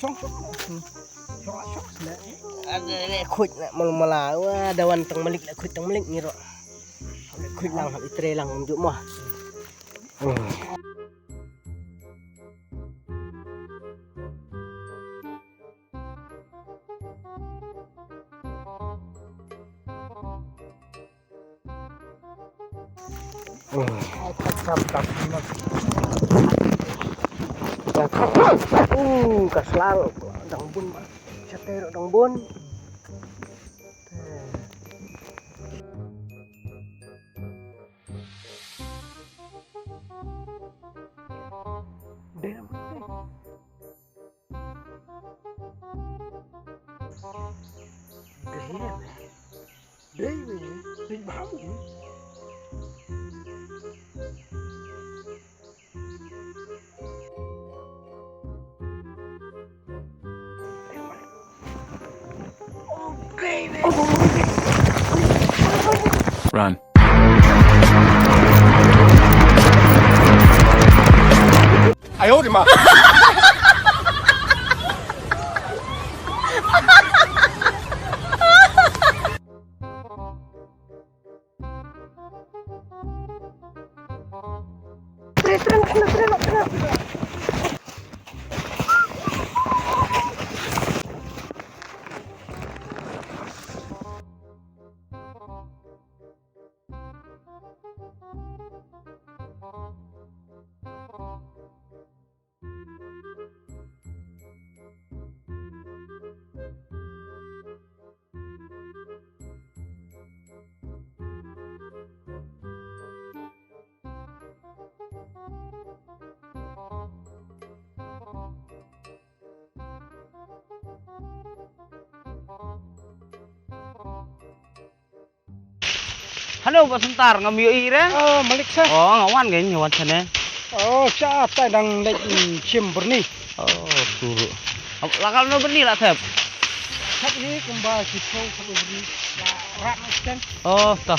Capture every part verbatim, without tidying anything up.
Chong, chong. Chong, chong. Ada le khuid na malu mala. Wah, dawan tang malik le khuid tang malik ni ro. Le khuid lang, itre lang juk mah. Hmm. Hmm. Uh, ka slang dang bun ma. Sate dang bun. Damn. Run. Hano ba Suntar, ngam ïohi re? Oh, Malik sir. Oh, nga wan kein, nga wan shane. Oh, sha tai dang leit, mm, shim byrni. Oh, turu. Ap-, la katno byrni la thep? Thep hi kumba shiphew, thep byrni. La rat na sten. Oh, ta.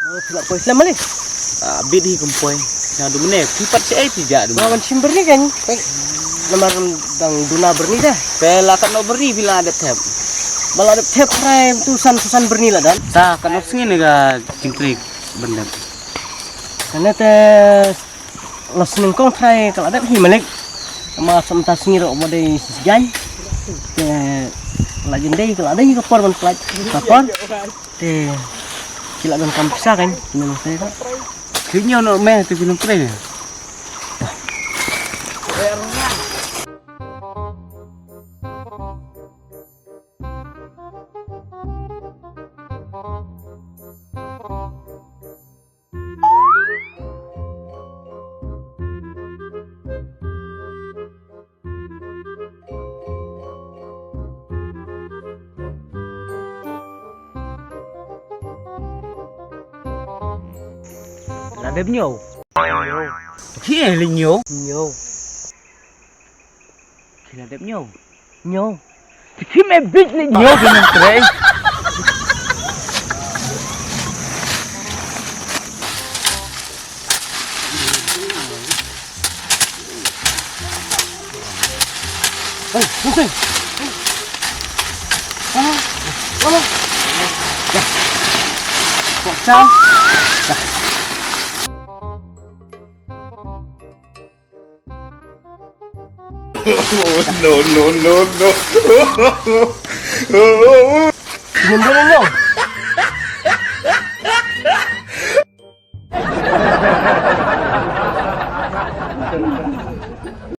Oh, phi la poi slem mali? Ah, bit hi kum poi. Na du mene, phi pat sha ei phi ja du. Ba ban shim byrni kan? Namar dang duna byrni dah. Phi la katno byrni phi la dep thep? Ba la dep thep trai tu san tu san byrni la dan. Sa katno sngi ne ka jingkrik byrni. Kane te la snyngkong trai ka la dep hi malik. Ma sam ta sngi ro ma dei sisgan. Te la jin dei ka la dei ka por ban plat. Ka por. Te ki la donkam pisa kan, ki nongtrei ka. Ki ñiew noh me te ki nongtrei ne. La dep ñiew. Ki la dep ñiew. Ñiew. Ki la dep ñiew. Ñiew. Ki me bit ni ñiew ki nongtrei. Hey, Hussein. Ah, ah. Ciao. No, no, no, no. Senyum dulu, Nyong.